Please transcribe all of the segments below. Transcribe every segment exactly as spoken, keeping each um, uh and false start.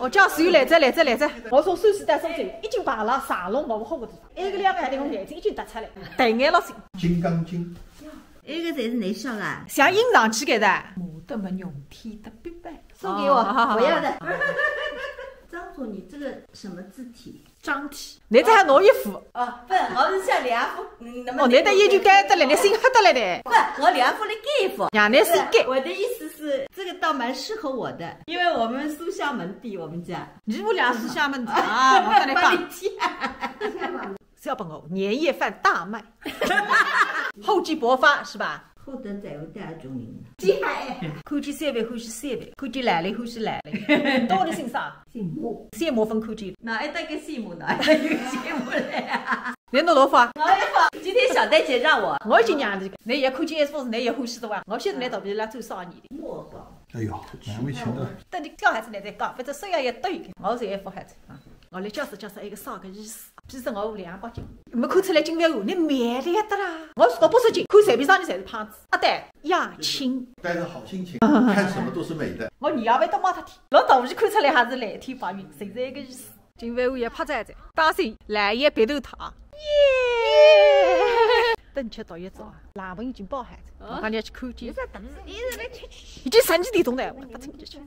我叫所有来哉来哉来哉，我从苏州到苏州，已经排了长龙我们后个地方，埃个两排的我眼睛已经搭出来，等眼了心。金刚经。埃个侪是侬烧啊？像印上去个的。没得没用，天得必败。送给我，哦，好，好，好。我要的。张总，你这个什么字体？张体。侬再还拿一副。哦，不，我是想两副，嗯，那么哦，侬的研究该得了，侬心黑得了的。不，我两副来改一副。让侬心改。我的意思是，这个倒蛮适合我的，因为我们书香门第，我们家。你屋里也书香门第啊，我跟侬讲。帮你讲。小朋友，年夜饭大卖，厚积薄发是吧？厚德载物，大家中人。厉害。看见三万欢喜三万，看见奶奶欢喜奶奶。到底姓啥？姓马。姓马分看见。哪一搭个姓马，哪一搭有姓马嘞？侬哪能发？我也发。今天小玳姐让我。我已经让侬，侬也看见一副，侬也欢喜的哇。我现在来肚皮里最少你的。莫搞。哎呦，难为情的。等侬叫还是侬再讲，反正手要也对，我是也不害怕啊。我来解释解释一个啥个意思。 其实我有两百斤，没看出来金饭碗，侬蛮厉害的啦。我是搞八十斤，看随便啥人侪是胖子。啊对，亚青。带着好心情，看什么都是美的。我年夜饭都买脱天，老大是看出来还是蓝天白云，侪是一个意思。金饭碗也拍在这，当心来也别头他。耶！等吃到一早，冷盆已经包好了，我刚才去看见。一直来吃吃。已经三几点钟了，我打听进去。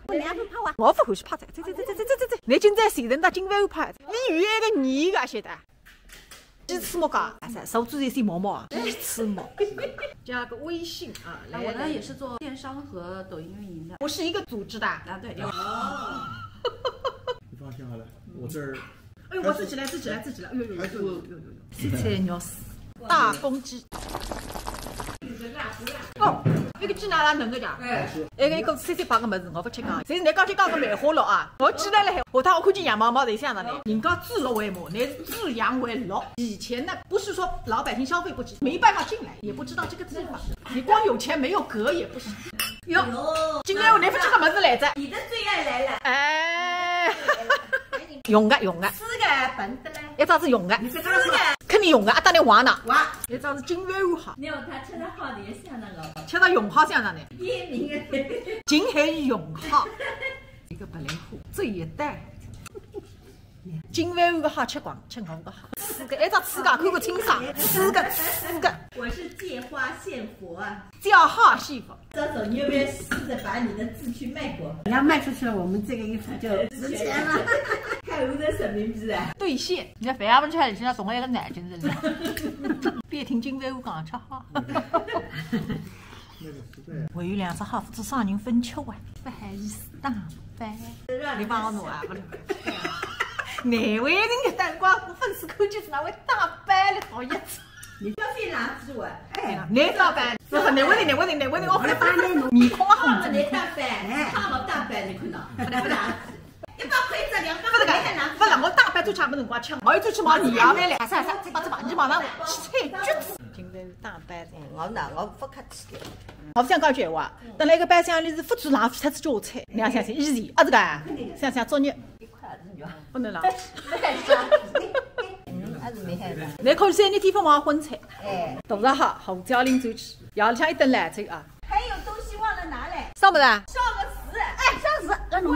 我两副拍完。我不回去拍在，这这这这这这这，侬今朝谁等到金饭碗拍？ 你有一个你个晓得？几次没讲，哎，啥，手指头先摸摸啊，几次摸。加个微信啊，啊，来，我呢也是做电商和抖音运营的。不是一个组织的。啊，对，有。你放心好了，我这儿哎呦，我自己来，自己来，自己来。哎呦呦呦呦呦呦呦。七彩肉丝，大公鸡。 哦，那个鸡哪能能个讲？哎，那个一个七七八个么子，我不吃讲。其实你刚才讲个蛮好了啊，我记得了，我他我看见羊毛毛的像的呢，人家自乐为谋，那是自羊为乐。以前呢，不是说老百姓消费不起，没办法进来，也不知道这个地方。你光有钱没有格也不行。哟，今天我那副这个么子来着。你的最爱来了。哎，用个用个，四个本子嘞。一只是用个，四个，肯定用个，啊，当然黄呢。哇，一只是金饭碗哈。你有他吃了好的也想那个。 吃到用好想着呢。第一名。金饭碗用好。一个白莲花，这也带。金饭碗个好吃光，吃我个好。四个，哎，这四个看个清爽，四个，四个。我是借花献佛啊。借花献佛。赵总，你有没有试着把你的字去卖过？你要卖出去了，我们这个衣服就值钱了。看我的人民币啊。兑现，你在肥鸭门吃，你现在送我一个南京人了。别听金饭碗讲吃好。 还有两只好，勿知啥人分吃啊？不好意思，打包。你帮我弄啊，勿能。难为情个辰光，粉丝看见是哪会打包了，讨厌死。你不要费脑子哇。哎，侬打包，勿是，难为情，难为情，难为情，我勿来帮侬弄。面孔啊红着。侬打包，哎，他们打包，你看到，勿来勿来。 一百块一只，两百块一只。勿是，我打包最差没辰光吃，我一转去买年夜饭来。啥啥啥，八只八，你马上去菜橘子。今朝是打包的。嗯，我哪，我勿客气的。我勿想讲句闲话，等辣一个包厢里是勿准浪费脱自家菜，侬想想，easy，啊，这个啊，想想作孽。一块儿子肉。不能浪费。还是没害怕。侬可以三日天勿买荤菜。哎。肚子好，好叫拎出去，夜里向一顿来吃啊。还有东西忘了拿嘞。啥物事啊？烧个纸。哎，烧纸，让侬。